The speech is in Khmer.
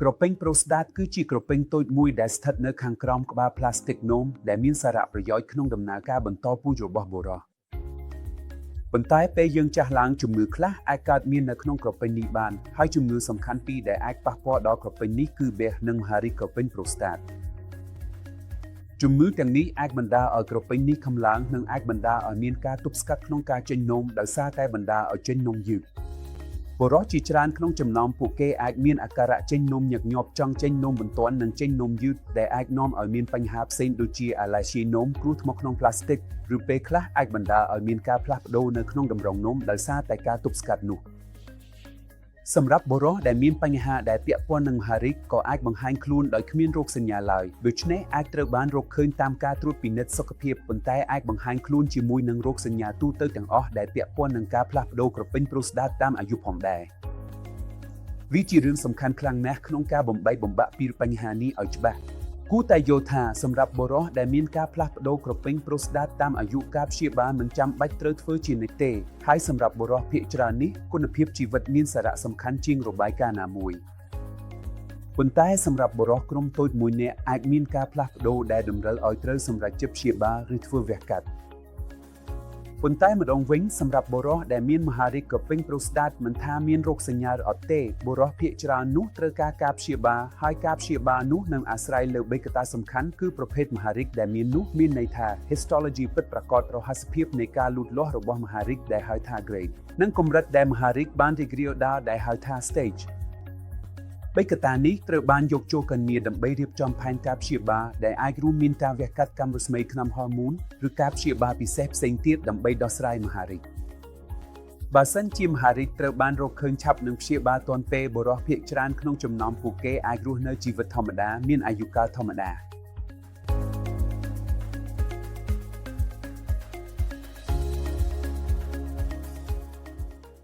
ក្រពេញប្រូស្តាតគឺជាក្រពេញតូចមួយដែលស្ថិតនៅខាងក្រោមក្បាលផ្លាស្ទិកនោមដែលមានសារៈប្រយោជន៍ក្នុងដំណើរការបន្តពូជរបស់បុរសប៉ុន្តែពេលយើងចាស់ឡើងជំងឺខ្លះអាចកើតមាននៅក្នុងក្រពេញនេះបានហើយជំងឺសំខាន់ពីរដែលអាចប៉ះពាល់ដល់ក្រពេញនេះគឺបេះនិងមហារីកក្រពេញប្រូស្តាតជំងឺទាំងនេះអាចបណ្ដាលឲ្យក្រពេញនេះខំឡើងនិងអាចបណ្ដាលឲ្យមានការទប់ស្កាត់ក្នុងការចេញនោមដោយសារតែបណ្ដាលឲ្យចេញនោមយឺតបុរសជាច្រើនក្នុងចំណោមពួកគេអាចមានអាការៈចេញនោមញឹកញាប់ចង់ចេញនោមបន្ទាន់និងចេញនោមយឺតដែលអាចនាំឲ្យមានបញ្ហាផ្សេងដូចជាអាឡែស៊ីនោមគ្រោះថ្មក្នុងផ្លាស្ទិកឬពេលខ្លះអាចបណ្ដាលឲ្យមានការផ្លាស់ប្ដូរនៅក្នុងតម្រងនោមដោយសារតែការទប់ស្កាត់នោះសម្រាប់បុរសដែលមានបញ្ហាដែលពាក់ព័ន្ធនឹងមហារីកក៏អាចបង្ហាញខ្លួនដោយគ្មានរោគសញ្ញាឡើយដូច្នេះអាចត្រូវបានរកឃើញតាមការត្រួតពិនិត្យសុខភាពប៉ុន្តែអាចបង្ហាញខ្លួនជាមួយនឹងរោគសញ្ញាទូទៅទាំងអស់ដែលពាក់ព័ន្ធនឹងការផ្លាស់ប្ដូរក្រពេញប្រូស្តាតតាមអាយុផងដែរវាជារឿងសំខាន់ខ្លាំងណាស់ក្នុងការបំបែកបំបាក់ពីបញ្ហានេះឲ្យច្បាស់គួរតែយល់ថាសម្រាប់បុរសដែលមានការផ្លាស់ប្ដូរក្រពេញប្រូស្តាតតាមអាយុការព្យាបាលមិនចាំបាច់ត្រូវធ្វើជានិច្ចទេហើយសម្រាប់បុរសភាគច្រើននេះគុណភាពជីវិតមានសារៈសំខាន់ជាងរបាយការណ៍ណាមួយប៉ុន្តែសម្រាប់បុរសក្រុមតូចមួយនាក់អាចមានការផ្លាស់ប្ដូរដែលតម្រូវឲ្យត្រូវសម្រេចចិត្តព្យាបាលឬធ្វើវះកាត់ប៉ុន្តែម្ដងវិញសម្រាប់បុរសដែលមានមហារីកក្រពេញប្រូស្តាតមិនថាមានរោគសញ្ញាឬអត់ទេបុរសភាគច្រើននោះត្រូវការការព្យាបាលហើយការព្យាបាលនោះនឹងអាស្រ័យលើបីកត្តាសំខាន់គឺប្រភេទមហារីកដែលមាននោះមានន័យថា histology ពិតប្រាកដរហស្សភាពនៃការលូតលាស់របស់មហារីកដែលហៅថា grade និងកម្រិតដែលមហារីកបានរីករាលដាលដែលហៅថា stage បីកត្តានេះត្រូវបានយកចូលគណនាដើម្បីរៀបចំផែនការព្យាបាលដែលអាចរួមមានការវះកាត់កាំរស្មីថ្នាំហូម៉ូនឬការព្យាបាលពិសេសផ្សេងទៀតដើម្បីដោះស្រាយមហារីកបើសិនជាមហារីកត្រូវបានរកឃើញឆាប់និងព្យាបាលទាន់ពេលបុរសភាគច្រើនក្នុងចំណោមពួកគេអាចរស់នៅជីវិតធម្មតាមានអាយុកាលធម្មតា